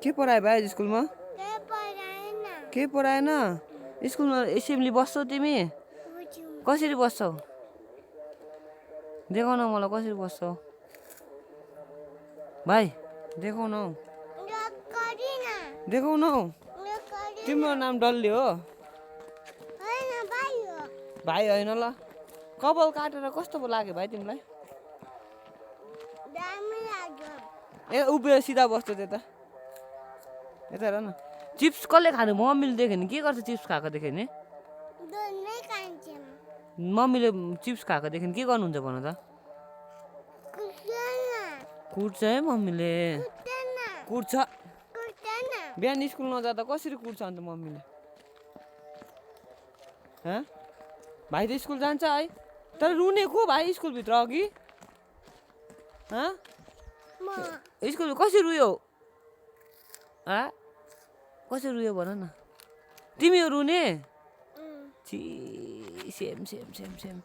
के पढायो भाइ स्कुलमा के पढाएन के पढाएन स्कुलमा एसेम्बली बस्छौ तिमी बुझ्यौ कसरी बस्छौ देखाउन मलाई कसरी बस्छौ भाइ देखाउन हौ गरिन देखाउन हौ गरिन तिम्रो नाम डल्ले हो होइन भाइ हो भाइ होइन ल कपाल काटेर कस्तो पो लाग्यो भाइ तिमीलाई दामी लाग्यो ए उभिएर सिधा बस्छ त्यता यता हेर न चिप्स कसले खानु मम्मीले देख्यो भने के गर्छ चिप्स खाएको देख्यो भने दोनै खान्छौँ मम्मीले चिप्स खाएको देख्यो भने के गर्नुहुन्छ भन त कुट्दैन कुट्छ है मम्मीले कुट्दैन कुट्छ कुट्दैन बिहान स्कुल नजाँदा कसरी कुट्छ अन्त मम्मीले हँ भाइ त स्कुल जान्छ है तर रुने को भाइ स्कुलभित्र अघि हँ म स्कुल कसरी रुयो कसरी रुयो भन न तिमी हो रुने छि सेम सेम सेम सेम